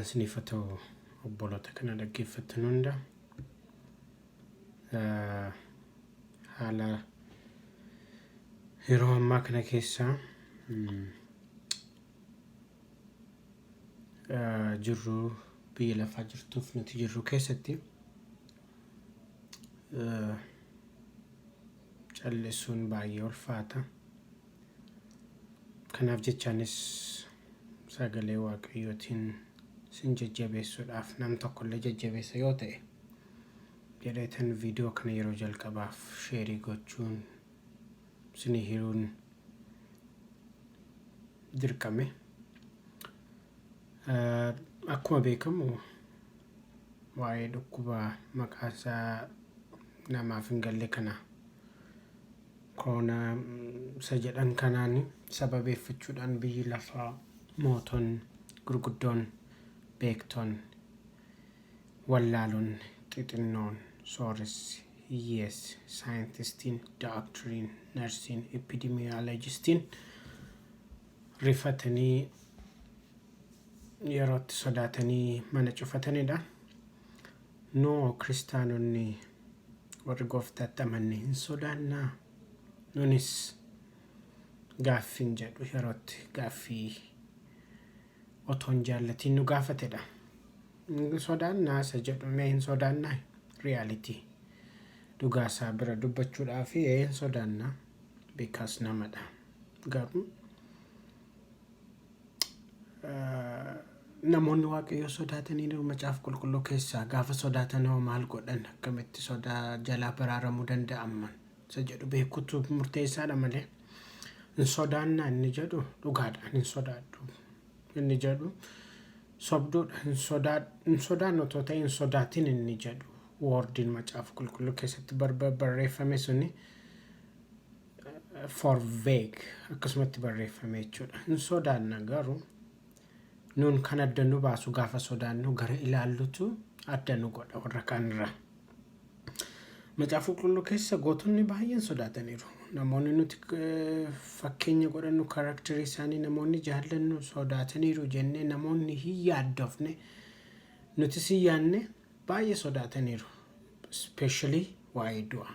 Nagaan isiniif haa ta'u obboloota kana dhaggeeffattan hunda. Haala yeroo ammaa kana keessa jirru biyya lafaa jirtuuf nuti jirru keessatti callisuun baay'ee ulfaata. Kanaaf jechaanis sagalee Waaqayyootiin sin jajjabeessuudhaaf nam tokkollee jajjabeessa yoo ta'e jedheetan viidiyoo kana yeroo jalqabaaf sheerii gochuun sinii hiruun dirqame. Akkuma beekamu waa'ee dhukkuba maqaan isaa namaaf hin galle kana koronaa isa jedhan kanaan sababeeffachuudhaan biyyi lafaa mootonni gurguddoon beektoonni wallaalonni xixinnoon sooressi hiyyeessi saayintistiin daaktiriin narsiin epidemiolojistiin rifatanii yerootti sodaatanii mana cufatanidha. Noo kiristaanonni warri gooftaatti amanne hin sodaannaa? Nunis gaaffiin jedhu yerootti gaaffii otoo hin jaallatiin nu gaafatedha. Hin sodaannaa isa jedhu mee hin sodaannaa? Reality dhugaa isaa bira dubbachuudhaaf hin sodaannaa because namadha. Garuu namoonni Waaqayyoo sodaatanii macaafa qulqulluu keessaa gaafa sodaatan hoo maal godhan akkamitti sodaa jalaa baraaramuu danda'aman isa jedhu beekuutu murteessaadha malee hin sodaannaa inni jedhu dhugaadhaan hin sodaadhu inni jedhu sobduudha hin sodaannu otoo ta'e hin sodaatin inni jedhu woordiin macaafa qulqulluu keessatti barreeffame suni for vague akkasumatti barreeffame jechuudha. Hin sodaanna garuu nuun kan adda nu baasu gaafa sodaannu gara ilaallutu adda nu godha warra kaanirraa. Macaafa qulqulluu keessa gootonni baay'een sodaataniiru. Namoonni nuti fakkeenya godhannu karakterii isaanii namoonni jaallannu sodaataniiru jennee namoonni hin yaaddofne nutis hin yaadne baay'ee sodaataniiru. Especially waa'ee du'aa.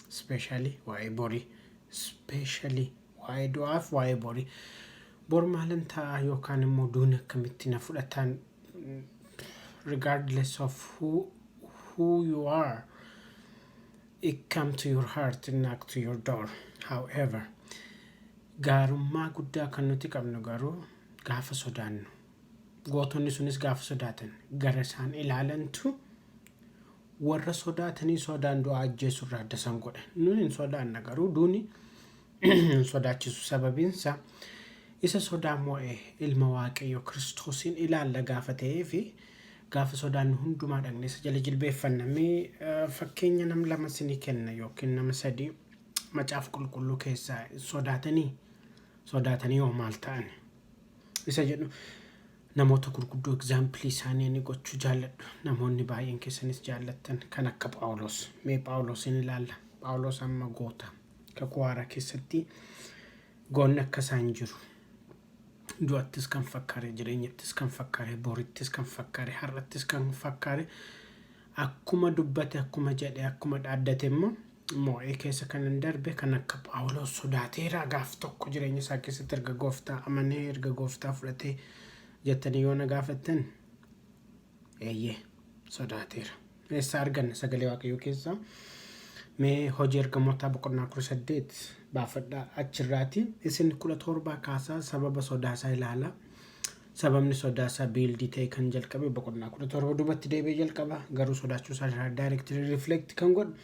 Especially waa'ee borii. Especially waa'ee du'aaf waa'ee borii. Bor maalan ta'a yookaan immoo duuni akkamitti na fudhatan regardless of who you are, it come to your heart and knock to your door. However, gaarummaa guddaa kan nuti qabnu garuu gaafa sodaannu gootonni sunis gaafa sodaatan gara isaan ilaalantu warra sodaatanii sodaan du'aa ajjeesu irraa adda isaan godha. Nuyi hin sodaanna garuu duuni hin sodaachisu sababiinsa isa sodaa mo'e ilma Waaqayyo Kiristoosiin ilaalla gaafa ta'ee fi gaafa sodaannu hundumaa dhaqnee isa jala jilbeeffanna. Mee fakkeenya nam lama isinii kenna yookiin nama sadii macaafa qulqulluu keessaa sodaatanii hoo maal ta'an isa jedhu namoota gurguddoo example isaanii ani gochuu jaalladhu. Namoonni baay'een keessanis jaallattan kan akka Phaawulos. Mee Phaawulosin ilaalla. Phaawulos amma goota kakuu haaraa keessatti goonni akka isaan jiru. Du'attis kan fakkaare, jireenyattis kan fakkaare, borittis kan fakkaare, har'attis kan fakkaare akkuma dubbate, akkuma jedhe, akkuma dhaaddate immoo moo'ee keessa kan hin darbe kan akka Phaawulos sodaateera gaaf tokko jireenya isaa keessatti erga gooftaa amanee erga gooftaa fudhatee jettanii yoo na gaafattan eeyyee sodaateera. Eessaa arganna sagalee Waaqayyoo keessaa? Mee hojii ergamootaa boqonnaa 18 baafadhaa achirraati. Isin 17 kaasaa sababa sodaasaa ilaala. Sababni sodaasaa build ta'e kan jalqabe boqonnaa 17 duubatti deebi'ee jalqaba. Garuu sodaachuu isaa directly reflect kan godhu.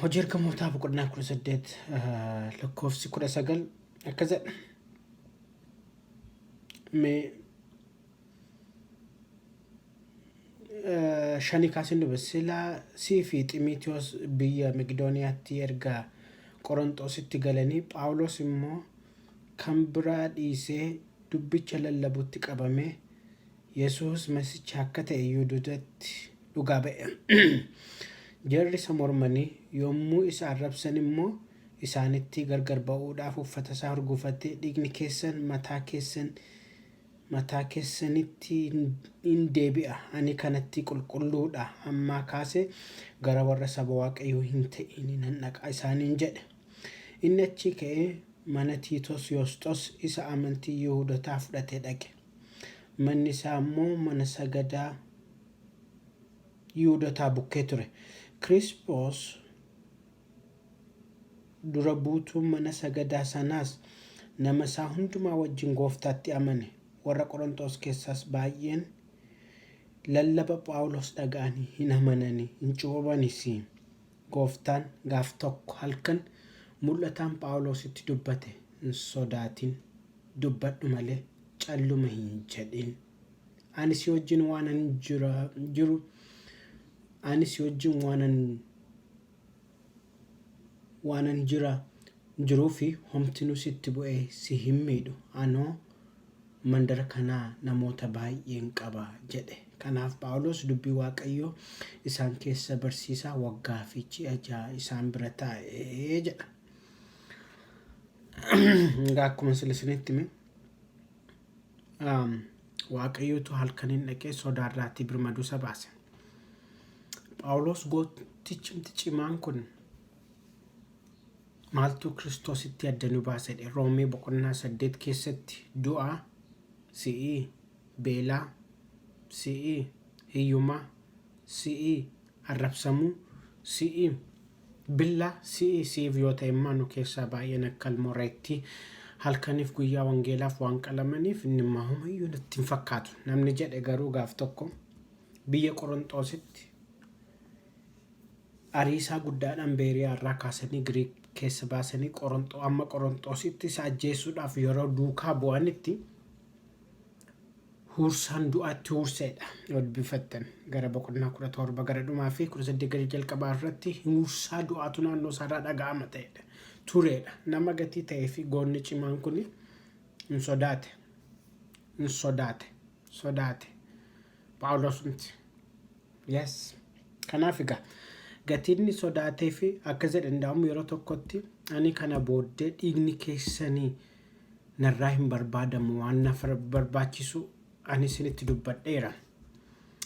Hojii ergamootaa boqonnaa 18 lakkoofsi 19 akkas jedha. Mee shanii kaaseen dubbisa. Silaasii fi Ximitiyoos biyya Maqedooniyaatti erga Qoronxoositti galanii Phaawulos immoo kan biraa dhiisee dubbicha lallabutti qabame Yesuus Masicha akka ta'e Yihudootatti dhugaa ba'e. Jarri isa mormanii yommuu isa arrabsan immoo isaanitti gargar ba'uudhaaf uffata isaa hurgufatee dhiigni keessan mataa keessan Mataa keessanitti hin deebi'a. Ani kanatti qulqulluudha. Ammaa kaasee gara warra saba Waaqayyoo hin ta'in nan dhaqa isaaniin jedhe. Inni achii ka'ee mana Tiitos Yoosxos isa amantii Yihuudotaa fudhate dhaqe. Manni isaa immoo mana sagadaa Yihuudotaa bukkee ture. Kirisphoos dura buutuun mana sagadaa sanaas nama isaa hundumaa wajjin Gooftaatti amane. Warra Qorontos keessaas baay'een lallaba Phaawulos dhaga'anii hin amanani, hin cuuphamanis. Gooftaan gaaf tokko halkan mul'ataan Phaawulositti dubbate, "Hin sodaatin, dubbadhu malee calluma hin jedhin. Ani si wajjin waanan jiru, ani si wajjin waanan jiruu fi homtinuu sitti bu'ee si hin miidhu. Anoo mandara kanaa namoota baay'een qaba" jedhe. Kanaaf Phaawulos dubbii Waaqayyoo isaan keessa barsiisaa waggaa fi ji'a 6 isaan bira taa'ee jedha. Egaa akkuma sila isinitti hime, Waaqayyotu halkaniin dhaqee sodaarraatii birmaduu isa baase. Phaawulos gootichimti cimaan kun maaltu Kiristoositti adda nu baase jedhe. Roomee boqonnaa 8 keessatti du'aa, si'ii, beelaa, si'ii, hiyyumaa, si'ii, arrabsamuu, si'ii, billaa, si'ii, si'iif yoo ta'e immoo nu keessaa baay'een akka almoreetti halkaniif guyyaa wangeelaaf waan qalamaniif inni immoo homayyuu natti hin fakkaatu namni jedhe. Garuu gaaf tokko biyya Qoronxoositti ariisaa guddaadhaan Beeriyaa irraa kaasanii Giriik keessa baasanii Qoronxoo amma Qoronxoositti isa ajjeesuudhaaf yeroo duukaa bu'anitti huursaan du'aatti huurseedha. Yoo dubbifattan gara boqonnaa 17 gara dhumaa fi 18 gara jalqabaa irratti huursaa du'aatu naannoo isaarraa dhaga'ama ta'edha. Tureedha. Nama gatii ta'ee fi goonni cimaan kun hin sodaate. Hin sodaate. Sodaate. Phaawulosumti. Yes. Kanaaf egaa gatiin sodaatee fi akka jedhe danda'amu yeroo tokkotti, "Ani kana booddee dhiigni keessanii narraa hin barbaadamu, waan na barbaachisu ani isinitti dubbadheera.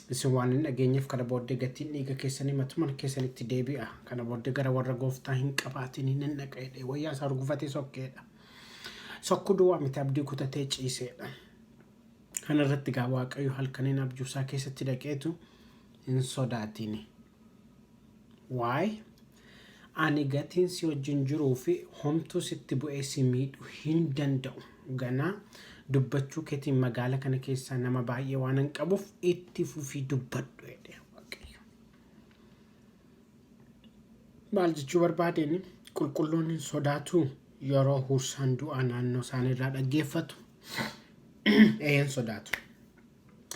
Isin waan hin dhageenyeef kana booddee gatiin dhiiga keessanii matuma keessanitti deebi'a. Kana booddee gara warra Gooftaa hin qabaatin nan dhaqa" jedhee wayyaa isaa urgufatee sokkeedha. Sokkuu duwwaa miti, abdii kutatee ciiseedha. Kana irratti gaa Waaqayyo halkaniin abjuu isaa keessatti dhaqeetu, "Hin sodaatini. Waay ani gatiin si wajjin jiruu fi homtuu sitti bu'ee si miidhuu hin danda'u. Ganaa dubbachuu keetiin magaala kana keessaa nama baay'ee waan hin qabuuf itti fufii dubbadhu" jedhe Waaqayyo. Maal jechuu barbaadeen, qulqulluun hin sodaatu yeroo huursaan du'aa naannoo isaaniirraa dhaggeeffatu? Ee, hin sodaatu.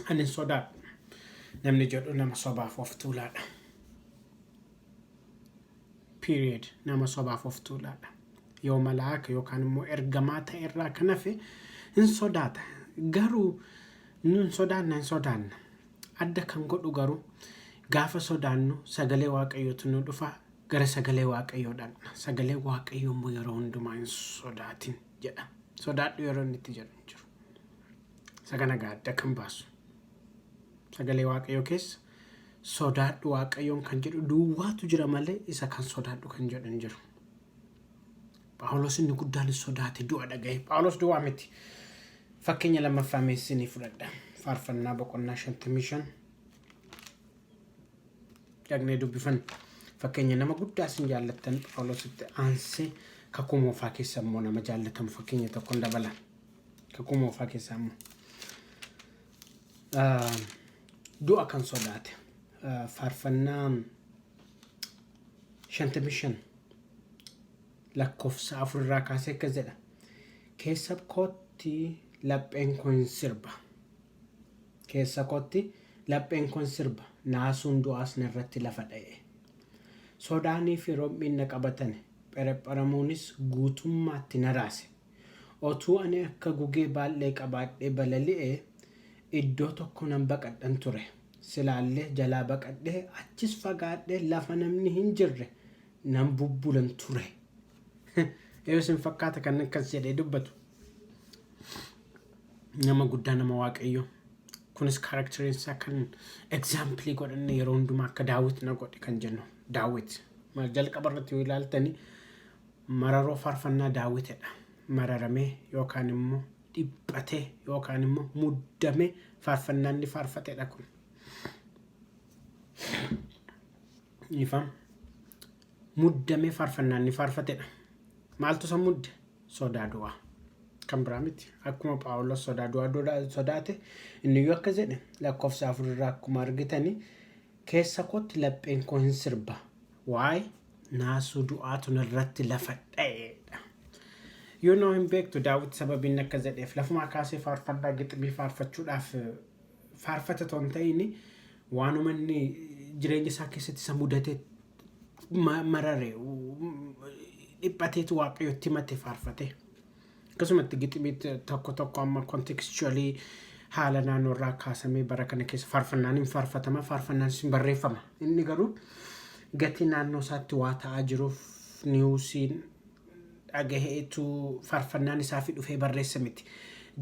"Ani hin sodaadhu" namni jedhu nama sobaaf of tuulaadha. Period. Nama sobaaf of tuulaadha. Yoo malaaka yookaan immoo ergamaa ta'e irraa kan hafe hin sodaata. Garuu nu hin sodaanna, hin sodaanna. Adda kan godhu garuu gaafa sodaannu sagalee Waaqayyootu nu dhufa, gara sagalee Waaqayyoo dhaqna. Sagalee Waaqayyoo immoo yeroo hundumaa "Hin sodaatin" jedha. Sodaadhu yeroo inni itti jedhu hin jiru. Isa kana gaa adda kan baasu. Sagalee Waaqayyoo keessa sodaadhu Waaqayyoon kan jedhu duwwaatu jira malee isa kan sodaadhu kan jedhu hin jiru. Phaawulos inni guddaan sodaate du'a dhaga'e. Phaawulos duwwaa miti. Fakkeenya lammaffaa meessinii fudhadha. Faarfannaa boqonnaa 55 dhaqnee dubbifan. Fakkeenya nama guddaa isin jaallattan, Phaawulositti aansee Kakuu Moofaa keessa immoo nama jaallatamu fakkeenya tokkoon dabala. Kakuu Moofaa keessaa immoo du'a kan sodaate, Faarfannaa 55 lakkoofsa 4 irraa kaasee akkas jedha. "Keessa kootti lapheen koo hin sirba. Keessa kootti lapheen koo hin sirba. Naasuun du'aas narratti lafa dha'e. Sodaanii fi rom'iin na qabatane. Pherepheramuunis guutummaatti na raase. Otuu ani akka gugee baallee qabaadhee balali'ee iddoo tokko nan baqadhan ture. Silaallee jalaa baqadhee achis fagaadhee lafa namni hin jirre nan bubbulan ture." Yoo isin fakkaata kan akkas jedhee dubbatu. Nama guddaa, nama Waaqayyoo. Kunis characteriin isaa kan example godhanne yeroo hundumaa akka Daawit na godhe kan jennu Daawit. Jalqaba irratti yoo ilaaltani, mararoo faarfannaa Daawitidha. Mararamee yookaan immoo dhiphatee yookaan immoo muddamee faarfannaa inni faarfatedha kun. Ifam. Muddamee faarfannaa inni faarfatedha. Maaltu isa mudde? Sodaa du'aa. Kan biraa miti. Akkuma Phaawulos sodaa du'aa sodaate, inni iyyuu akka jedhe lakkoofsa 4 irraa akkuma argitanii, "Keessa kootti lapheen koo hin sirba. Waa'ee naasuu du'aatu narratti lafa dha'eedha." Yoo noo hin beektu, Daawit sababiin akka jedheef lafumaa kaasee faarfannaa giximii faarfachuudhaaf faarfata otoo hin ta'in, waanuma inni jireenya isaa keessatti isa mudate marare, dhiphateetu Waaqayyotti himate, faarfate. Akkasumatti giximii tokko tokko amma contextually haala naannoo irraa kaasamee bara kana keessa faarfannaan hin faarfatama, faarfannaan hin barreeffama. Inni garuu gatii naannoo isaatti waa ta'aa jiruuf newsiin dhagaheetu faarfannaan isaa fi dhufee barreessa miti.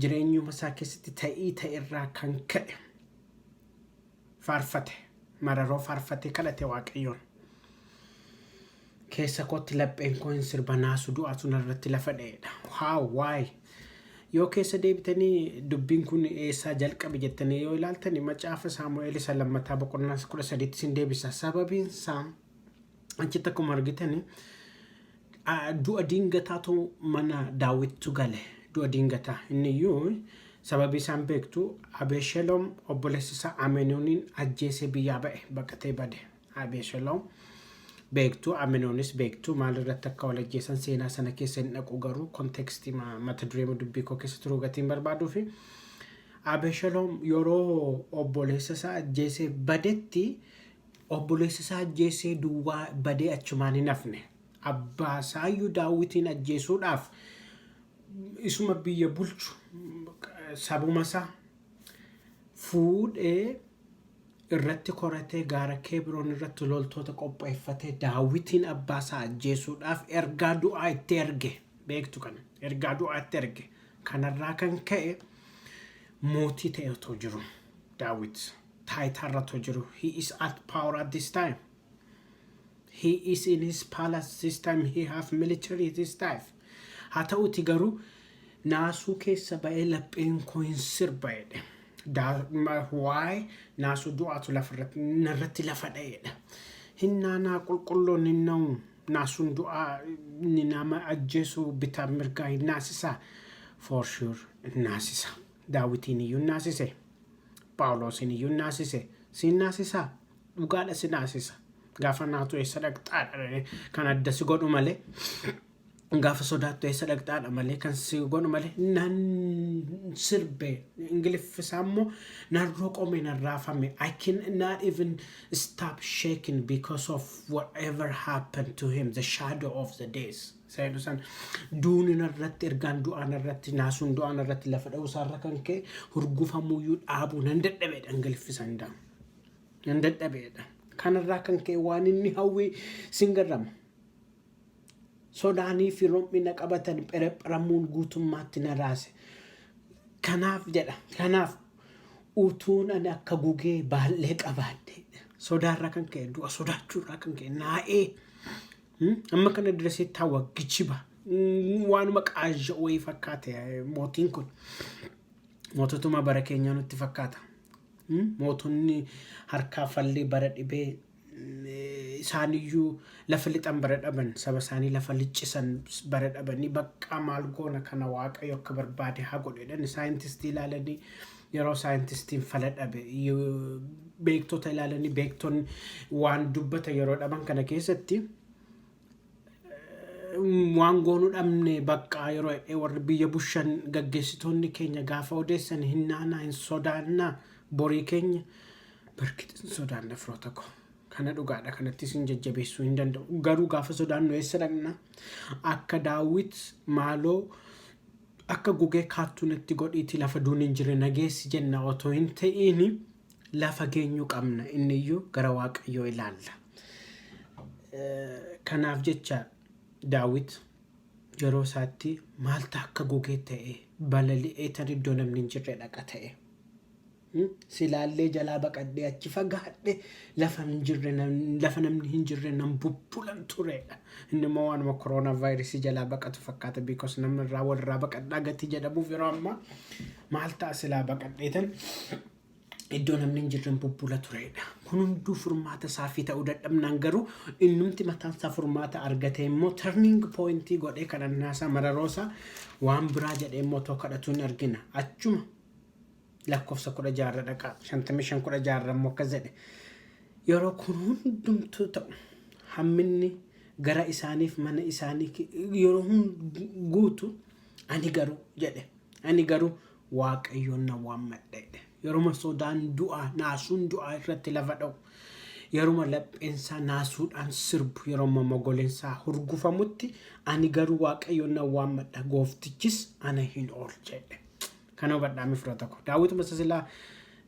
Jireenyuma isaa keessatti ta'ii ta'e irraa kan ka'e faarfate, mararoo faarfate, kadhate Waaqayyoon. "Keessa kootti lapheen koo hin sirba, naasu du'aatu narratti lafa dha'eedha." How? Why? Yoo keessa deebitanii dubbiin kun eessaa jalqabe jettanii yoo ilaaltani, Macaafa Saamu'eel isa lammataa boqonnaa 13tti sin deebisa. Sababiin isaa achitti akkuma argitani du'a diingataatu mana Daawwittu gale. Du'a diingataa inni iyyuu sababii isaan beektu, Abeesheloom obboleessi isaa Amenooniin ajjeesee biyyaa ba'e, baqatee bade. Abeesheloom beektu, Amenoonis beektu, maalirratti akka wal ajjeesan seenaa sana keessa hin dhaqu, garuu contextii mata duree dubbii koo keessa turuu gatiin barbaaduu fi Abeesheloom yeroo obboleessa isaa ajjeesee badetti, obboleessa isaa ajjeesee duwwaa badee achumaan hin hafne. Abbaa isaayyuu Daawwitiin ajjeesuudhaaf isuma biyya bulchu, sabuma isaa fuudhee irratti koratee, gaara Keebroon irratti loltoota qopheeffatee, Daawitiin abbaa isaa ajjeesuudhaaf ergaa du'aa itti erge. Beektu, kana ergaa du'aa itti erge. Kanarraa kan ka'e mootii ta'e otoo jiru, Daawit taayitaarra otoo jiru, he is at power at this time, he is in his palace this time, he have military this time. Haa ta'uti garuu naasuu keessa ba'ee lapheen koo hin sirba jedhe. Waa'ee naasuu du'aatu lafarratti narratti lafa dha'eedha. Hinnaanaa qulqulloon hin na'u, naasuun du'aa inni nama ajjeesu bitaa mirgaa hin naasisaa? For sure hin naasisa. Daawitiin iyyuu hin naasise. Phaawulosin iyyuu hin naasise. Si hin naasisaa? Dhugaadha, si naasisa. Gaafa naatu eessa dhaqxaadha kan adda si godhu malee. Gaafa sodaattu eessa dhaqxaadha malee kan si godhu malee. Nan sirbe, Ingiliffisaa immoo nan roqome, nan raafame. I can not even stop shaking because of whatever happened to him, the shadow of the days. Sayyidu san duuni narratti, ergaan du'aa narratti, naasuun du'aa narratti lafa dha'uu isaarra kan ka'e hurgufamuyyuu dhaabuu nan dadhabeedha. Ingiliffisaan daamu nan dadhabeedha. Kanarraa kan ka'e waan inni hawwii sin garrama. Sodaanii fi rom'ina qabatan pherepheramuun guutummaatti na raase. Kanaaf jedha, kanaaf utuun ani akka gugee baallee qabaadhe. Sodaarraa kan ka'e, du'a sodaachuurraa kan ka'e naa'ee. Amma kana direseetti hawwa gichiba. Waanuma qaazza wayii fakkaate mootiin kun. Moototuma bara keenyaa nutti fakkaata. Mootonni harkaa fallee bara dhibee isaaniyyuu lafa lixan bara dhaban, saba isaanii lafa liccisan bara dhabanii, bakka maal goona kana, Waaqayyo akka barbaade haa godhedhan. Saayintistii ilaalanii, yeroo saayintistiin fala dhabe, beektota ilaalanii, beektonni waan dubbata yeroo dhaban kana keessatti, waan goonuu dhabne bakka yeroo jedhee warri biyya bushan gaggeessitoonni keenya gaafa odeessan, hin naanaa, hin sodaannaa borii keenya barkiti, hin sodaanna firoota koo. Kana dhugaadha, kanattis hin jajjabeessuu hin danda'u. Garuu gaafa sodaannu eessa dhaqna? Akka Daawit, "Maaloo akka gugee kaattuu natti godhiiti lafa duun hin jirre nageessi" jenna otoo hin ta'iin, lafa geenyu qabna, inni iyyuu gara Waaqayyoo ilaalla. Kanaaf jecha Daawit yeroo isaatti maalta akka gugee ta'e Balali'eetan iddoo namni hin jirre dhaqa ta'e. Silaallee jalaa baqadhee achi fagaadhe, lafa hin jirre, lafa namni hin jirre nan bubbulan turedha. Inni immoo waanuma koronaa vaayirasii jalaa baqatu fakkaata, because namni irraa walirraa baqadhaa gatii jedhamuuf yeroo ammaa. Maal ta'a silaa baqadheetan iddoo namni hin jirre bubbula turedha. Kun hunduu furmaata isaafii ta'uu dadhabnaan, garuu innumti mataan isaa furmaata argate immoo turning pointii godhee kadhannaasaa mararoosaa waan biraa jedhee immoo too kadhatu hin argina. Achuma lakkoofsa 16 dhaqaa, 55:16 immoo akkas jedhe: "Yeroo kun hundumtuu ta'u, hamminni gara isaaniif mana isaanii yeroo guutu, ani garuu," jedhe, "ani garuu Waaqayyoon na waammadha," jedhe. Yeruma sodaan du'aa, naasuun du'aa irratti lafa dha'u, yeruma lapheensaa naasuudhaan sirbu, yeroo mogoleensaa hurgufamutti, "Ani garuu Waaqayyoon na waammadha, gooftichis ana hin oolcha," jedhe. Kana hubadhaa mi, firoota koo. Daawwituma silaa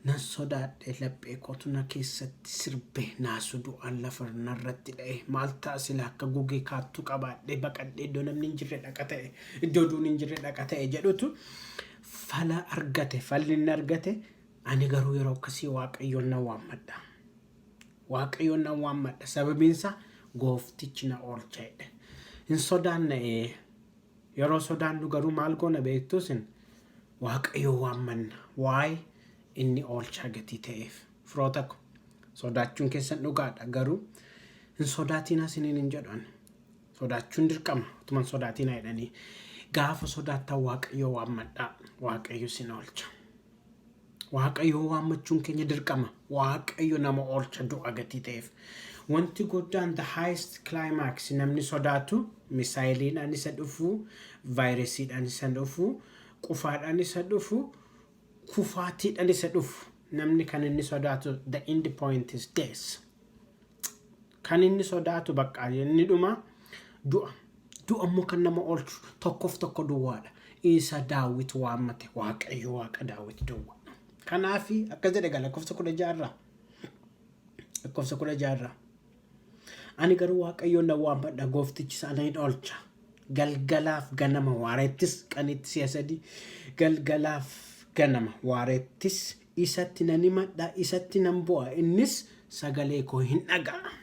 nan sodaadhe, laphee kootu na keessatti sirbe, naasu du'aan lafa narratti dha'e, maal ta'a sila akka gugee kaattuu qabaadhe baqadhe iddoo namni hin jirre dhaqa ta'e, iddoo duun hin jirre dhaqa ta'e jedhutu fala argate. Falli inni argate, "Ani garuu yeroo akkasii Waaqayyoon na waammadha. Waaqayyoon na waammadha, sababiinsa gooftichi na oolcha," jedhe. Hin sodaanna ee. Yeroo sodaannu garuu maal goona beektuusin? Waaqayyo waammanna. Waa'ee inni oolchaa gatii ta'eef. Firoota ko, sodaachuun keessan dhugaadha, garuu hin sodaatinaa isiniin hin jedhu ani. Sodaachuun dirqama, utuma hin sodaatinaa jedhanii. Gaafa sodaattan Waaqayyo waammadhaa, Waaqayyo isin oolcha. Waaqayyo waammachuun keenya dirqama. Waaqayyo nama oolcha du'a gatii ta'eef. Wanti guddaan, the highest climax, namni sodaatu misaayiliidhaan isa dhufu, vaayirasiidhaan isa dhufu, qufaadhaan isa dhufu, kufaatiidhaan isa dhufu. Namni kan inni sodaatu, the end point is death. Kan inni sodaatu bakka inni dhuma du'a. Du'a immoo kan nama oolchu tokkoof tokko duwwaadha. Isa Daawit waammate, Waaqayyo Waaqa Daawit duwwa. Kanaafi akkas jedhe gaa lakkoofsa 16rraa. Lakkoofsa 16rraa. "Ani garuu Waaqayyoon na waammadha, gooftichi isa hin oolcha. Galgalaaf ganama, waareettis qanitti si'a sadii, galgalaaf ganama waareettis isatti nan himadha, isatti nan bu'a, innis sagalee koo hin dhaga'a."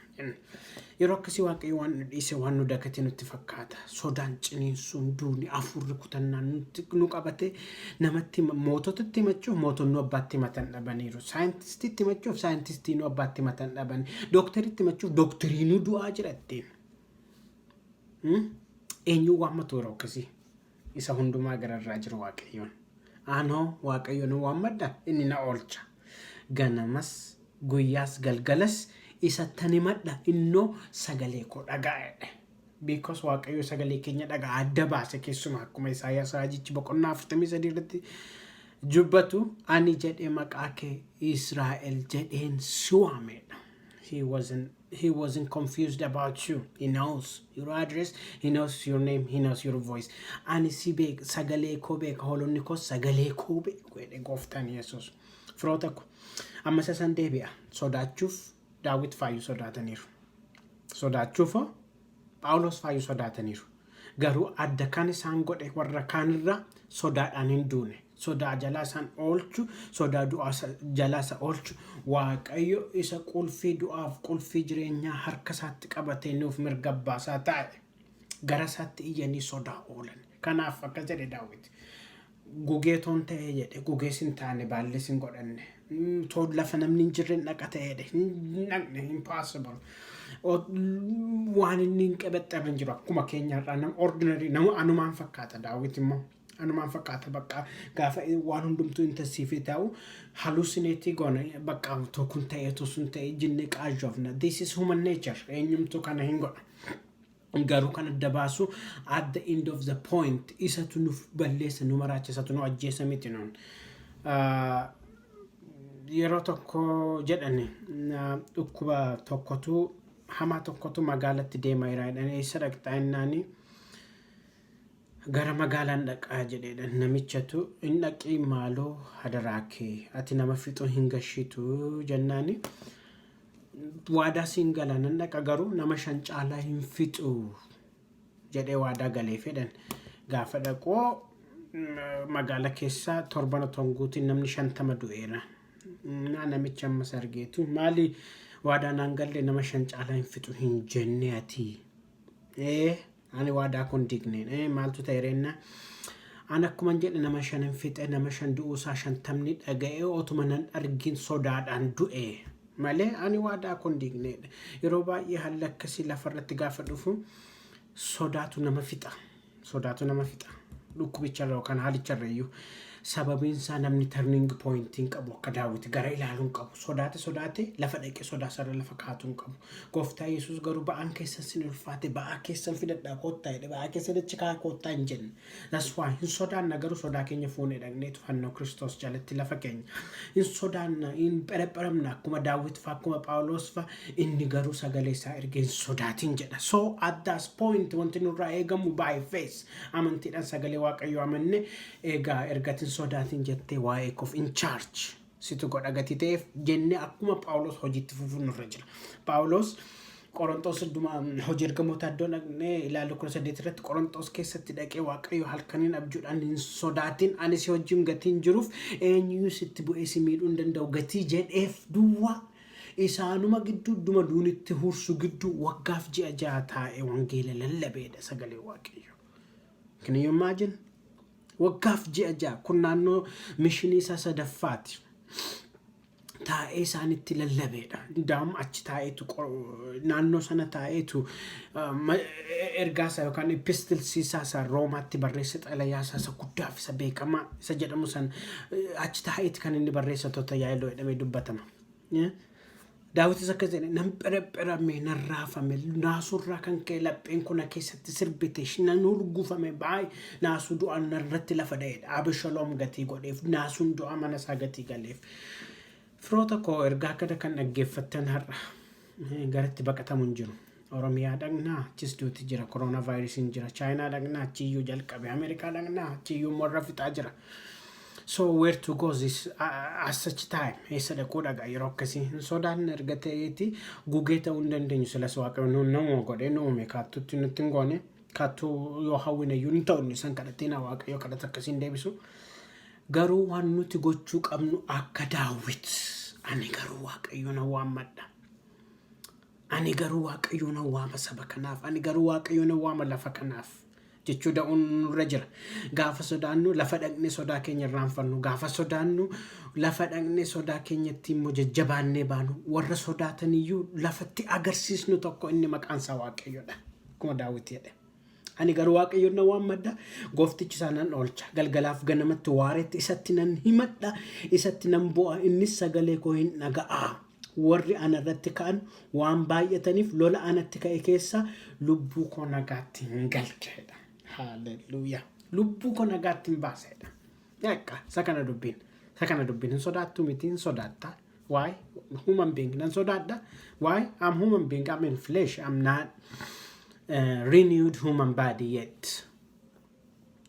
Yeroo akkasii Waaqayyo waan nu dhiise, waan nu dagate nutti fakkaata. Sodaan, ciniinsuun, duuni, afurri kutannaan nu qabate namatti moototatti himachuuf mootonni abbaatti himatan dhabaniiru. Saayintistiitti himachuuf saayintistiin abbaatti himatan dhaban. Dooktaritti himachuuf dooktariinuu du'aa jira ittiin. Eenyuun waammatu yeroo akkasii? Isa hundumaa gararraa jiru Waaqayyoon. Anoo Waaqayyoon waammadha, inni na oolcha. Ganamas guyyaas galgalas isattan himadha, innoo sagalee koo dhaga'a. Because Waaqayyo sagalee keenya dhaga'a, adda baase. Keessumaa akkuma Isaayyaas raajichi boqonnaa 43 irratti dubbatu, "Ani," jedhe, "maqaa kee Israa'el jedheen si waamedha." He wasn't confused about you. He knows your address, he knows your name, he knows your voice. "Ani si beek, sagalee koo beeka, hoolonni koo sagalee koo beeku," jedhe gooftaan Yesuus. Firoota ko, amma isa san deebi'a. Sodaachuuf Daawit faayyuu sodaataniiru. Sodaachuuf Phaawulos faayyuu sodaataniiru. Garuu adda kan isaan godhe, warra kaanirraa sodaadhaan hin duune. Sodaa jalaa isaan oolchu, sodaa du'aa jalaa isa oolchu, Waaqayyo isa qulfii du'aaf qulfii jireenyaa harka isaatti qabatee nuuf mirga abbaasaa taa'e. Gara isaatti iyyanii sodaa oolan. Kanaaf akka jedhe Daawit. "Gugee toon ta'ee," jedhe, "gugees hin taane, baalles hin godhanne. Toon lafa namni hin jirre hin dhaqa ta'eedha. Hin dhaqne, impossible." Waan inni hin qabaxxarre hin jiru, akkuma keenyarraa nama ordinary, nama anumaan fakkaata. Daawit immoo anumaan fakkaata. Bakka gaafa waan hundumtuu intensive ta'u hallucinate goona, bakka tokko ta'eetu sun ta'e jennee qaajofna. This is human nature. Eenyumtuu kana hin godha. Garuu kan adda baasu, at the end of the point, isatu nuuf balleessa, nu maraacha, isatu nu ajjeesa miti nuun. Yeroo tokko jedhani dhukkuba tokkotu, hamaa tokkotu magaalatti deema jira jedhani. "Eessa dhaqxaa?" jennaani, "Gara magaalaan dhaqaa," jedheedha. Namichatu, "Hin dhaqii maaloo, hadaraa kee, ati nama fixuu hin gashitu," jennaani, "Waadaa siin gala, nan dhaqa, garuu nama shan caalaa hin fixu," jedhee waadaa galee fedhan. Gaafa dhaqoo Magaala keessaa torban otoo hin guutin namni 50 du'eera. Naa namicha ammas argeetu, "Maali, waadaa naan galle nama shan caalaa hin fixu hin jenne ati?" "Ee, ani waadaa kun digne." "Ee, maaltu ta'e reenna?" "An akkuman jedhe nama shan hin fixe. Nama shan du'uusaa 50ni dhaga'ee, otuma nan argin sodaadhaan du'e malee ani waadaa kun diigneedha." Yeroo baay'ee haalli akkasii lafarratti gaafa dhufu sodaatu nama fixa. Sodaatu nama fixa. Dhukkubicharra yookaan haalicharra iyyuu. Sababiin isaa namni turning point hin qabu, akka Daawit gara ilaaluu hin qabu. Sodaate sodaate lafa dhaqee sodaa sarara lafa kaa'atu hin qabu. Gooftaa Yesuus garuu, "Ba'aan keessan sin ulfaate, ba'aa keessan fidadhaa koottaa," jedhe. Ba'aa keessan achi kaa'aa koottaa hin jenne. That's why hin sodaanna, garuu sodaa keenya fuunee dhaqneetu fannoo Kiristoos jalatti lafa keenya. Hin sodaanna, hin pherepheramna akkuma Daawit fa'a, akkuma Phaawulos fa'a. Inni garuu sagalee isaa ergee hin sodaatin jedha. So at that point wanti nurraa eegamu by faith, amantiidhaan sagalee Waaqayyoo amanne, egaa ergatin sodaatin jettee, waa'ee koof in charge situ godha gatii ta'eef jennee akkuma Phaawulos hojiitti fufuun nurra jira. Phaawulos Qorontoos dhuma Hojii Ergamoota iddoo dhaqnee ilaallu 18 irratti, Qorontoos keessatti dhaqee Waaqayyo halkaniin abjuudhaan, "Hin sodaatin, ani si wajjin gatiin jiruuf eenyuyyuu sitti bu'ee si miidhuu hin danda'u," gatii jedheef duwwaa isaanuma gidduu dhuma duunitti hursu gidduu waggaaf ji'a 6 taa'ee wangeela lallabeedha sagalee Waaqayyo. Can you imagine? Waggaaf ji'a 6, kun naannoo missionii isaa sadaffaati. Taa'ee isaanitti lallabeedha. Daa'im achi taa'eetu, naannoo sana taa'eetu ergaa isaa yookaan epistlesii isaa isa Roomaatti barreesse, xalayaa isaa isa guddaaf isa beekamaa isa jedhamu san achi taa'eeti kan inni barreesse, tajaajiloo jedhamee dubbatama. Daawitis akkas jedhe: "Nan pherepherame, nan raafame, naasurraa kan ka'e lapheen kun keessatti sirbite, nan hurgufame baay'ee, naasuu du'aan narratti lafa dha'edha." Abishaloom gatii godheef, naasuun du'a mana isaa gatii galeef. Firoota koo, ergaa kana kan dhaggeeffattan, har'a garatti baqatamu hin jiru. Oromiyaa dhaqnaa, achis duuti jira, koronaa vaayirasiin jira. Chaayinaa dhaqnaa, achiyyuu jalqabe. Ameerikaa dhaqnaa, achiyyuu warra fixaa jira. So where to go this at such time? Eessa dhaquu dhaqa yeroo akkasii? Hin sodaanne erga ta'eeti gugee ta'uu hin dandeenyu. Silas Waaqayyo nuun nama godhee nu uume, kaattutti nutti hin goone. Kaattuu yoo hawwine iyyuu hin ta'u, inni san kadhattee na Waaqayyo kadhata akkasiin deebisu. Garuu waan nuti gochuu qabnu akka Daawit, "Ani garuu Waaqayyo na waammadha. Ani garuu Waaqayyo na waama saba kanaaf. Ani garuu Waaqayyo na waama lafa kanaaf," jechuu da'uun nurra jira. Gaafa sodaannu lafa dhaqnee sodaa keenya irraanfannu. Gaafa sodaannu lafa dhaqnee sodaa keenyatti immoo jajjabaannee baanu. Warra sodaataniyyuu lafatti agarsiisnu tokko inni maqaan isaa Waaqayyoodha. Akkuma Daawit jedhe. "Ani garuu Waaqayyoon na waammadha. Gooftichi isaa nan oolcha. Galgalaaf ganamatti, waareetti isatti nan himadha. Isatti nan bu'a. Innis sagalee koo hin dhaga'a. Warri ana irratti ka'an waan baay'ataniif lola anatti ka'e keessa lubbuu koo nagaatti hin galchedha." Haaleluyyaa. Lubbuu koo nagaatti hin baasedha. Eekka isa kana dubbiin. Isa kana dubbiin hin sodaattu miti, hin sodaatta. Why? Human being nan sodaadha. Why? I'm human being. I'm in flesh. I'm not renewed human body yet.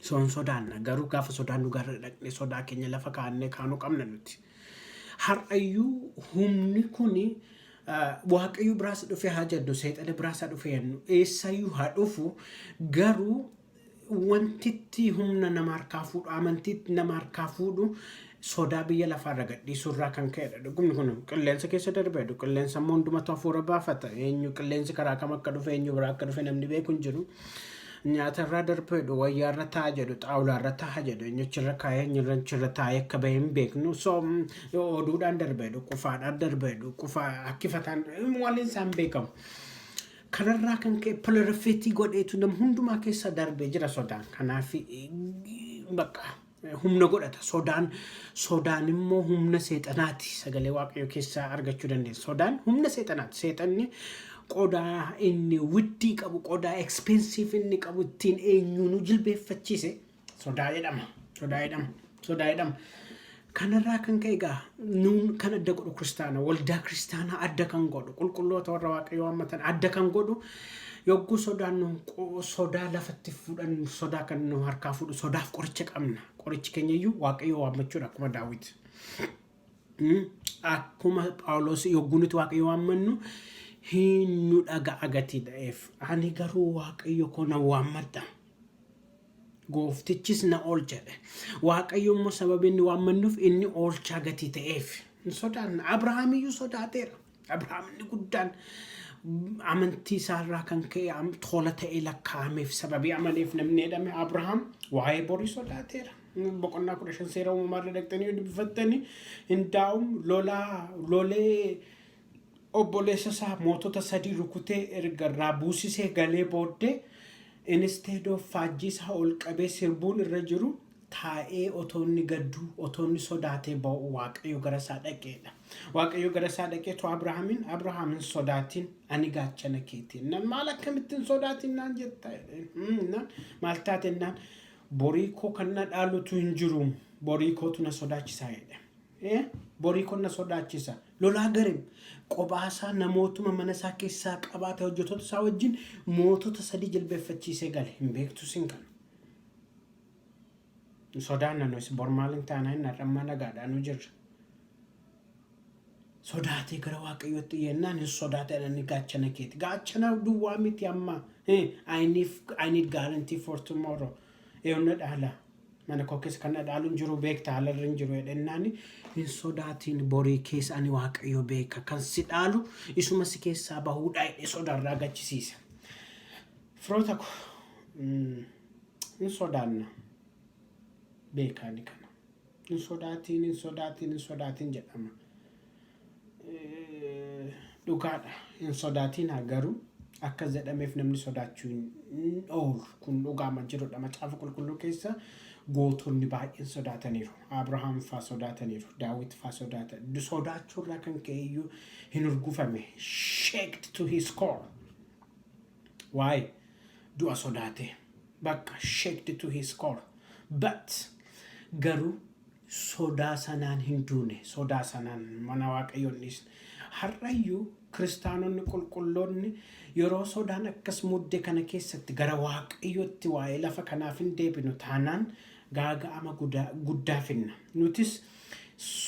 So hin sodaanna. Garuu gaafa sodaannu gara dhaqnee sodaa keenya lafa kaa'annee kaanuu qabna nuti. Har'ayyuu humni kuni Waaqayyo biraas dhufee haa jedhu, seexana biraas haa dhufee jennu, eessayyuu haa dhufu, garuu wantitti humna nama harkaa fuudhu, amantiitti nama harkaa fuudhu, sodaa biyya lafaarra gadhiisuu irraa kan ka'edha. Dhukkubni kun qilleensa keessa darbeedha. Qilleensa immoo hundumatu hafuura baafata. Eenyu qilleensi karaa kam akka dhufe, eenyu biraa akka dhufe namni beeku hin jiru. Nyaata irraa darbeedhu, wayyaa irra taa'a jedhu, xaawulaa irra taa'a jedhu, eenyuchirra kaa'ee, eenyurra taa'ee akka bahe hin beeknu. So oduudhaan darbeedhu, qufaadhaan darbeedhu, qufaa akkifataan waliin isaan beekamu. Kanarraa kan ka'e proliferate godheetu nama hundumaa keessa darbee jira sodaan. Kanaaf bakka humna godhata. Sodaan immoo humna seexanaati. Sagalee Waaqayyoo keessaa argachuu dandeessa. Sodaan humna seexanaati. Seexanni qodaa inni widdii qabu, qodaa expensive inni qabu ittiin eenyuunu jilbeeffachiise sodaa jedhama. Sodaa jedhama. Sodaa jedhama. Kanarraa kan ka'e egaa nuun kan adda godhu kiristaana, waldaa kiristaanaa adda kan godhu, qulqulloota warra Waaqayyoo waammatan adda kan godhu, yogguu sodaannu sodaa lafatti fuudhan, sodaa kan nu harkaa fuudhu, sodaaf qoricha qabna. Qorichi keenya iyyuu Waaqayyoo waammachuudha akkuma Daawit. Akkuma Phaawulos, yogguu nuti Waaqayyo waammannu hin nu dhaga'a gatii ta'eef. "Ani garuu Waaqayyo koo nan waammadha." Gooftichis na oolchadha. Waaqayyo immoo sababii inni waammannuuf inni oolchaa gatii ta'eef. Hin sodaanna. Abrahaamiyyuu sodaateera. Abrahaam inni guddaan amantii isaarraa kan ka'e tola ta'ee lakkaa'ameef, sababii amaneef namni jedhame Abrahaam waa'ee borii sodaateera. Boqonnaa 15 Seera Uumamaarra dhaqxanii yoo dubbifattanii, hindaa'um lolaa lolee obboleessa isaa mootota sadii rukutee erga irraa buusisee galee booddee, instead of faajjii isaa ol qabee sirbuun irra jiru, taa'ee otoo inni gadduu, otoo inni sodaatee ba'u, Waaqayyo gara isaa dhaqeedha. Waaqayyo gara isaa dhaqeetu Abrahaamiin, "Abrahaam, hin sodaatin, ani gaachana keetiin." Nan maal, "Akkamittiin sodaatin naan jetta?" jedheen. Naan maal taate naan, "Borii koo kan na dhaalutu hin jiru, borii kootu na sodaachisaa," jedhe. Borii koo na sodaachisa. Lolaa garim qophaasaa namootuma mana isaa keessaa qabaate, hojjettoota isaa wajjin mootota sadii jilbeeffachiisee gale. Hin beektu sin kana. Sodaanna nuyi bor maal hin taana hin har'ammaa nagaadhaan nu jirra. Sodaatee gara Waaqayyootti iyyannaan, "Hin sodaate, ani gaachana keeti." Gaachana duwwaa miti amma. I need guarantee for tomorrow. Eewwan na dhaala. Mana koo keessa kan na dhaalu hin jiru, beekta, haalarra hin jiru jedhennaan, "Hin sodaatiin, borii keessa ani Waaqayyo beeka, kan si dhaalu isuma si keessaa bahuudha," jedhee sodaarraa gachisiisa. Firoota ko, hin sodaanna, beekaani kana. Hin sodaatiin, hin sodaatiin, hin sodaatiin jedhama. Dhugaadha. Hin sodaatiin haa, garuu akkas jedhameef namni sodaachuu hin oolu. Kun dhugaama jirudha. Macaafa Qulqulluu keessa gootonni baay'een sodaataniiru. Abrahaam faa sodaataniiru. Daawit faa sodaatan. Sodaachuurraa kan ka'e iyyuu hin urgufame. Shaked to his core. Waa'ee du'a sodaate. Bakka shaked to his core. But garuu sodaa sanaan hin duune. Sodaa sanaan mana Waaqayyoon dhiisne. Har'ayyuu kiristaanonni qulqulloonni yeroo sodaan akkas mudde kana keessatti gara Waaqayyootti waa'ee lafa kanaaf hin deebinu taanaan gaaga'ama guddaa finna. Nutis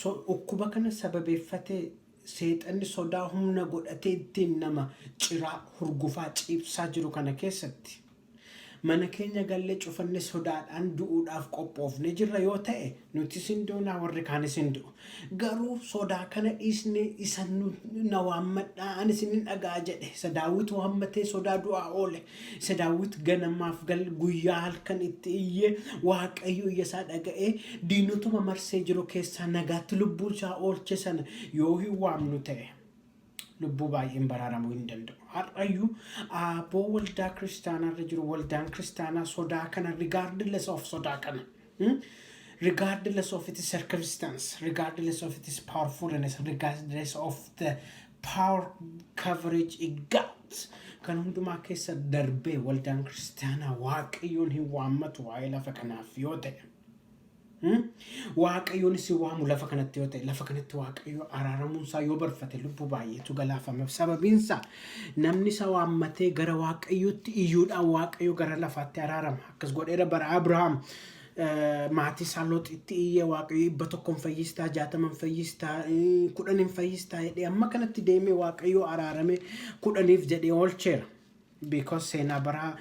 dhukkuba kana sababeeffatee seexanni sodaa humna godhatee ittiin nama ciraa hurgufaa ciibsaa jiru kana keessatti mana keenya gallee cufanne sodaadhaan du'uudhaaf qophoofne jirra yoo ta'e, nutis hin duunaa, warri kaanis hin du'u. Garuu sodaa kana dhiisne, isa na waammadhaa ani isin hin dhagaa jedhe, isa Daawit waammatee sodaa du'aa oole, isa Daawit ganamaaf gal guyyaa halkan itti iyyee Waaqayyo iyya isaa dhaga'ee diinotuma marsee jiru keessaa nagaatti lubbuu isaa oolche sana yoo hin waamnu ta'e, lubbuu baay'een baraaramuu hin danda'u. Har'ayyuu aaboo waldaa kiristaanaarra jiru, waldaan kiristaanaa sodaa kana, regardless of sodaa kana, regardless of its circumstance, regardless of its powerfulness, regardless of the power coverage it got, kan hundumaa keessa darbee waldaan kiristaanaa Waaqayyoon hin waammatu waa'ee lafa kanaaf yoo ta'e, Waaqayyoon si waamu lafa kanatti yoo ta'e, lafa kanatti Waaqayyo araaramuunsaa yoo barfate, lubbuu baay'eetu galaafama. Sababiinsaa namni isa waammatee gara Waaqayyootti iyyuudhaan Waaqayyo gara lafaatti araarama. Akkas godheera bara Abrahaam, maatii isaa Looxitti iyyee Waaqayyo 100n fayyistaa, 60n fayyistaa, 10n fayyistaa jedhee amma kanatti deemee Waaqayyo araarame 10f jedhee oolcheera. Because seenaa baraa,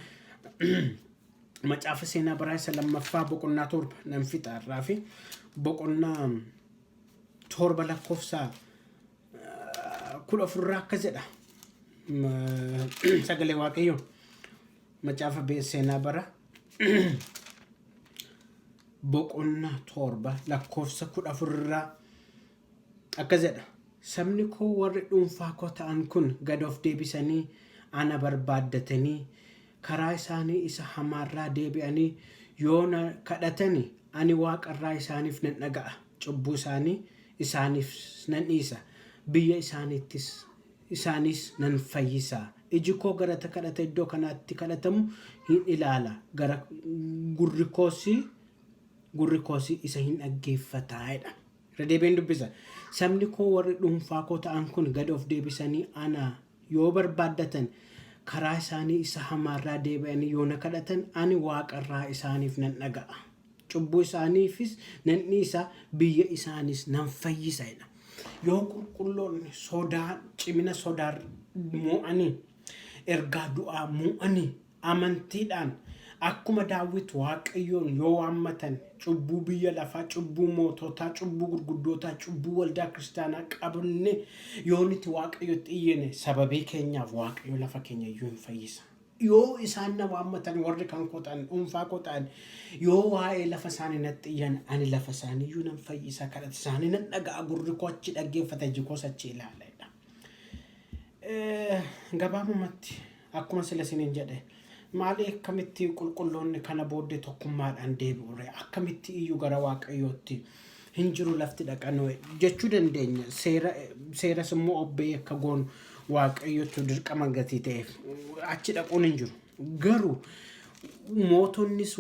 macaafa Seenaa Baraa isa lammaffaa boqonnaa 7 nan fixa irraa fi boqonnaa 7 lakkoofsa 14rraa akkas jedha. Sagalee Waaqayyoo, macaafa Seenaa Bara boqonnaa 7 lakkoofsa 14rraa akkas jedha. "Sabni koo warri dhuunfaa koo ta'an kun gad of deebisanii ana barbaaddatanii karaa isaanii isa hamaarraa deebi'anii yoo na kadhatani, ani waaqarraa isaaniif nan dhaga'a. Cubbuu isaanii isaaniif nan dhiisa. Biyya isaaniittis isaanis nan fayyisa. Iji koo gara kadhata iddoo kanaatti kadhatamu hin ilaala. Gara gurri koosii isa hin dhaggeeffataa," jedha. Irra deebiin dubbisa. "Sabni koo warri dhuunfaa koo ta'an kun gad of deebisanii ana yoo barbaaddatan, karaa isaanii isa hamaarraa deebi'anii yoo na kadhatan, ani waaqarraa isaaniif nan dhaga'a. Cubbuu isaaniifis nan dhiisa, biyya isaanis nan fayyisa," jedha. Yoo qulqulloonni sodaa, cimina sodaa mo'anii, ergaa du'aa mo'anii, amantiidhaan Akkuma Daawit Waaqayyoon yoo waammatan cubbuu biyya lafaa, cubbuu moototaa, cubbuu gurguddootaa, cubbuu waldaa kiristaanaa qabne yoo nuti Waaqayyotti iyyine, sababii keenyaaf Waaqayyo lafa keenya iyyuu hin fayyisa. Yoo isaan na waammatan, warri kan koo ta'an, dhuunfaa koo ta'an, yoo waa'ee lafa isaanii natti iyyan, ani lafa isaanii iyyuu nan fayyisa, kadhata isaanii nan dhaga'a, gurri koo achi dhaggeeffata, iji koos achi ilaala jedha. Gabaabumatti akkuma sila isiniin jedhe, maali, akkamitti qulqulloonni kana booddee tokkummaadhaan deebi'u ree? Akkamitti iyyuu gara Waaqayyootti hin jiru lafti dhaqanoo jechuu dandeenya. Seera seeras immoo obbee akka goonu Waaqayyotu dirqama gatii ta'eef achi dhaquun hin jiru. Garuu mootonnis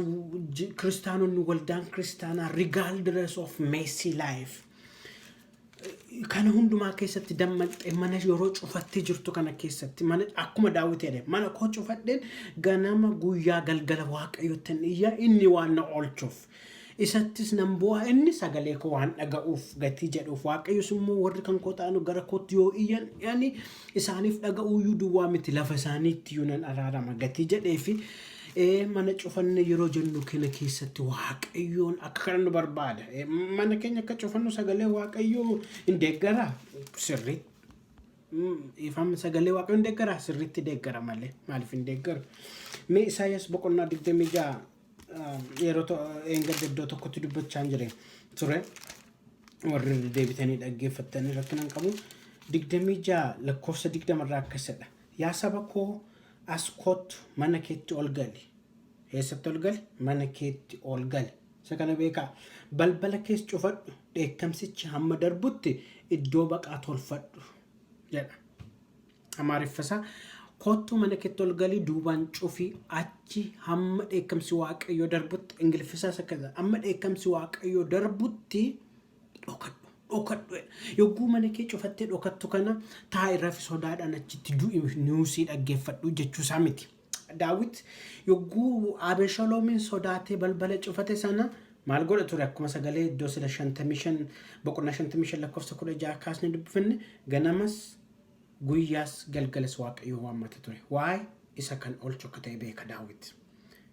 kiristaanonni, waldaan kiristaanaa, regardless of messy life kana hundumaa keessatti dammaqxee, mana yeroo cufattee jirtu kana keessatti, mana akkuma Daawit jedhe, "Mana koo cufadheen ganama, guyyaa, galgala Waaqayyotti hin iyya, inni waan na oolchuuf isattis nan bu'aa, inni sagalee koo waan dhaga'uuf" gatii jedhuuf. Waaqayyos immoo warri kan koo ta'an gara kootti yoo iyyan ani isaaniif dhaga'uuyyuu duwwaa miti, lafa isaaniitti iyyuu nan araarama gatii jedhee fi mana cufanne yeroo jennu kana keessatti Waaqayyoon akka kana nu barbaada. Mana keenya akka cufannu sagalee Waaqayyoo hin deeggaraa sirriitti. Ifaan sagalee Waaqayyoo hin deeggaraa? Sirriitti deeggara malee maaliif hin deeggaru? Mee Isaayyaas boqonnaa 26 yeroo eengadda iddoo tokkotti dubbachaa hin jire ture. Warri deebitanii dhaggeeffattanii rakkina hin qabu. 26 lakkoofsa 20 irraa akkasidha. "Yaa saba koo, as kottu, mana keetti ol gali." Eessatti ol gali? Mana keetti ol gali. Isa kana beekaa. "Balbala kees cufadhu, dheekkamsichi hamma darbutti iddoo baqaa tolfadhu" jedha. Amaariffasaa, "Kottu, mana keetti ol gali, duubaan cufi, achi hamma dheekkamsi Waaqayyoo darbutti." Ingiliffisaas akkasa. "Hamma dheekkamsi Waaqayyoo darbutti dhokadhu. Dhokadhu." Yogguu mana kee cufattee dhokattu kana taa'i, rafi, sodaadhaan achitti du'i, newsii dhaggeeffadhu jechuusaa miti. Daawit yogguu Abeshaloomiin sodaatee balbala cufate sana maal godha ture? Akkuma sagalee iddoo sila 55 boqonnaa 55 lakkoofsa 16 kaasnee dubbifanne, ganamas, guyyaas, galgalas Waaqayyo waammata ture. Waa'ee isa kan oolchu akka ta'e beeka Daawit.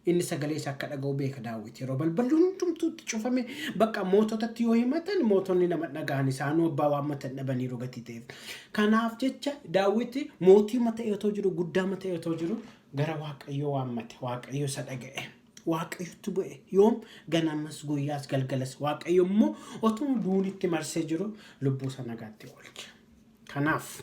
Inni sagalee isaa akka dhaga'u beeka Daawit. Yeroo balballi hundumtuutti cufame, bakka moototatti yoo himatan mootonni nama dhaga'an, isaanuu abbaa waammatan dhabaniiru gatii ta'eef. Kanaaf jecha Daawit mootii ta'e otoo jiru, guddaa ta'e otoo jiru, gara Waaqayyoo waammate. Waaqayyo isa dhaga'e. Waaqayyotti bu'e. Yoom? Ganamas, guyyaas, galgalas. Waaqayyo immoo otoo duunitti marsee jiru lubbuu isa nagaatti oolche. Kanaaf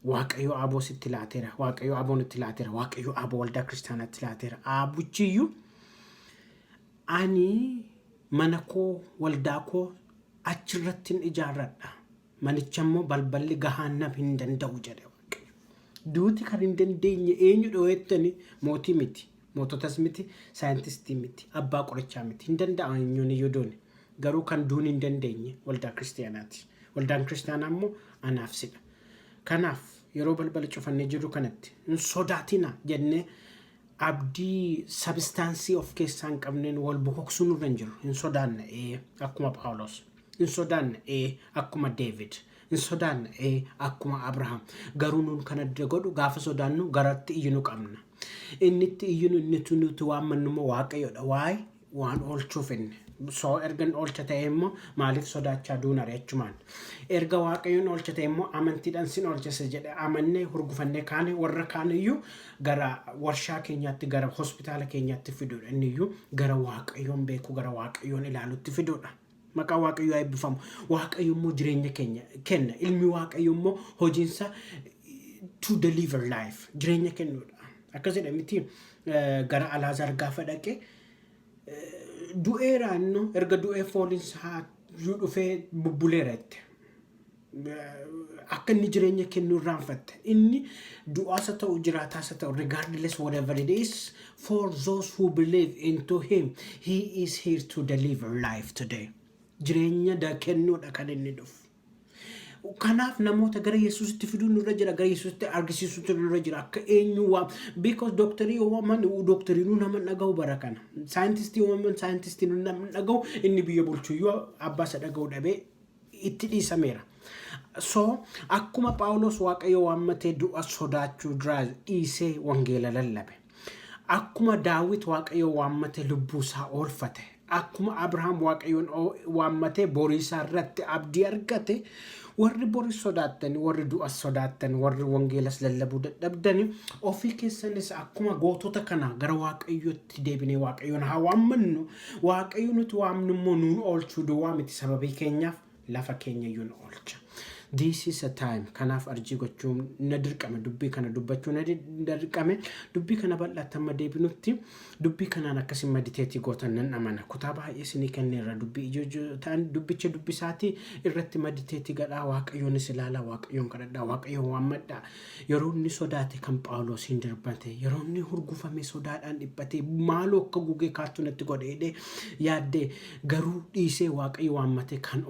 Waaqayyo aboo sitti laateera. Waaqayyo aboo nutti laateera. Waaqayyo aboo waldaa kiristaanaatti laateera. Abuchiyyuu "Ani mana koo, waldaa koo achirratti hin ijaarradha. Manicha immoo balballi gahaannam hin danda'u" jedhe Waaqayyo. Duuti kan hin dandeenye eenyu dho'ettani? Mootii miti. Moototas miti, saayintistii miti, abbaa qorichaa miti. Hin danda'an eenyuun iyyuu duuni. Garuu kan duun hin dandeenye waldaa kiristaanaati. Waldaan kiristaanaa immoo anaaf sidha. Kanaaf yeroo balbala cufannee jirru kanatti "hin sodaatina" jennee abdii substance of keessaa hin qabneen wal bokoksuu nurra hin jiru. Hin sodaanna, ee, akkuma Phaawulos. Hin sodaanna, ee, akkuma David. Hin sodaanna, ee, akkuma Abrahaam. Garuu nuun kan adda godhu gaafa sodaannu garatti iyyinu qabna. Inni itti iyyinu, inni nuti waammannu immoo Waaqayyoodha. Waa'ee waan oolchuuf inni. So erga inni oolcha ta'e immoo maaliif sodaachaa duuna jechumaan. Erga Waaqayyoon oolcha ta'e immoo amantiidhaan sin oolchisa jedhe amannee hurgufannee kaane warra kaan iyyuu gara warshaa keenyaatti, gara hospitaala keenyaatti fiduudha. Inni iyyuu gara Waaqayyoon beekuu, gara Waaqayyoon ilaalutti fiduudha. Maqaa Waaqayyoo haa eebbifamu. Waaqayyo immoo jireenya keenya kenna. Ilmi Waaqayyo immoo hojiinsa to deliver life, jireenya kennuudha. Akkas jedha miti, gara Alaazaar gaafa dhaqe du'eera, inno erga du'ee fooliinsa iyyuu dhufee bubbuleera itti. Akka inni jireenya kennu irraanfatte. Inni du'aasa ta'u, jiraataasa ta'u, regardless whatever it is, for those who believe into him, he is here to deliver life today. Jireenya da kennuudha kan inni dhufu. Kanaaf namoota gara Yesuusitti fiduun nurra jira, gara Yesuusitti argisiisuutu nurra jira. Akka eenyu waa because dooktarii yoo waaman dooktarinuu nama hin dhaga'u bara kana. Saayintistii yoo waaman saayintistiin nama hin dhaga'u, inni biyya bulchuyyuu abbaa isa dhaga'u dhabee itti dhiisameera. So akkuma Phaawulos Waaqayyo waammatee du'a sodaachuu duraa dhiisee wangeela lallabe. Akkuma Daawit Waaqayyo waammate lubbuu isaa oolfate, akkuma Abrahaam Waaqayyoon waammate borii isaa irratti abdii argate, warri boris sodaattani, warri du'as sodaattan, warri wangeelas lallabuu dadhabdani, ofii keessanis akkuma gootota kana gara Waaqayyotti deebinee Waaqayyoon haa waammannu. Waaqayyo nuti waamnu immoo nuun oolchuu duwwaa miti, sababii keenyaaf lafa keenya iyyuu nu oolcha. This is a time. Kanaaf arjii gochuun na dirqame, dubbii kana dubbachuu na dirqame. Dubbii kana bal'aatti amma deebinutti dubbii kanaan akkasin meditate gootan nan amana. Kutaa baay'ee isinii kenneerra. Dubbii ijoo ta'an dubbicha dubbisaatii irratti meditate godhaa. Waaqayyoonis ilaalaa, Waaqayyoon kadhadhaa, Waaqayyoon waammadhaa. Yeroo inni sodaate kan Phaawulosiin darbate, yeroo inni hurgufame, sodaadhaan dhiphate, maaloo akka gugee kaattu natti godhe jedhee yaaddee, garuu dhiisee Waaqayyo waammate kan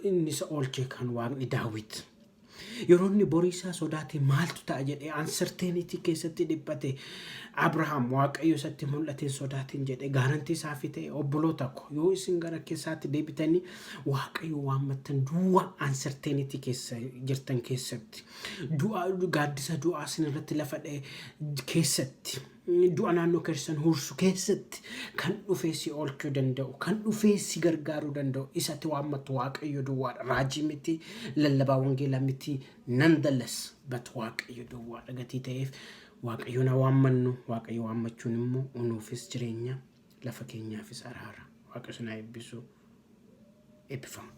inni isa oolche kan Waaqni Daawit. Yeroo inni borii isaa sodaate, maaltu ta'a jedhee uncertainty keessatti dhiphate, Abrahaam Waaqayyo isatti mul'ateen sodaatiin jedhee guarantee isaafi ta'e. Obboloota ko, yoo isin gara keessaatti deebitanii Waaqayyo waammattan duwwaa, uncertainty keessa jirtan keessatti, du'a gaaddisa du'aa isin irratti lafa dha'e keessatti, du'a naannoo keessan hursu keessatti, kan dhufee si oolchuu danda'u, kan dhufee si gargaaruu danda'u isatti waammattu Waaqayyo duwwaadha. Raajii miti, lallabaa wangeelaa miti, nonetheless, but Waaqayyo duwwaadha. Gatii ta'eef Waaqayyo na waammannu. Waaqayyo waammachuun immoo unuufis jireenya, lafa keenyaafis araara. Waaqayyo sinaa eebbisu. Eebbifama.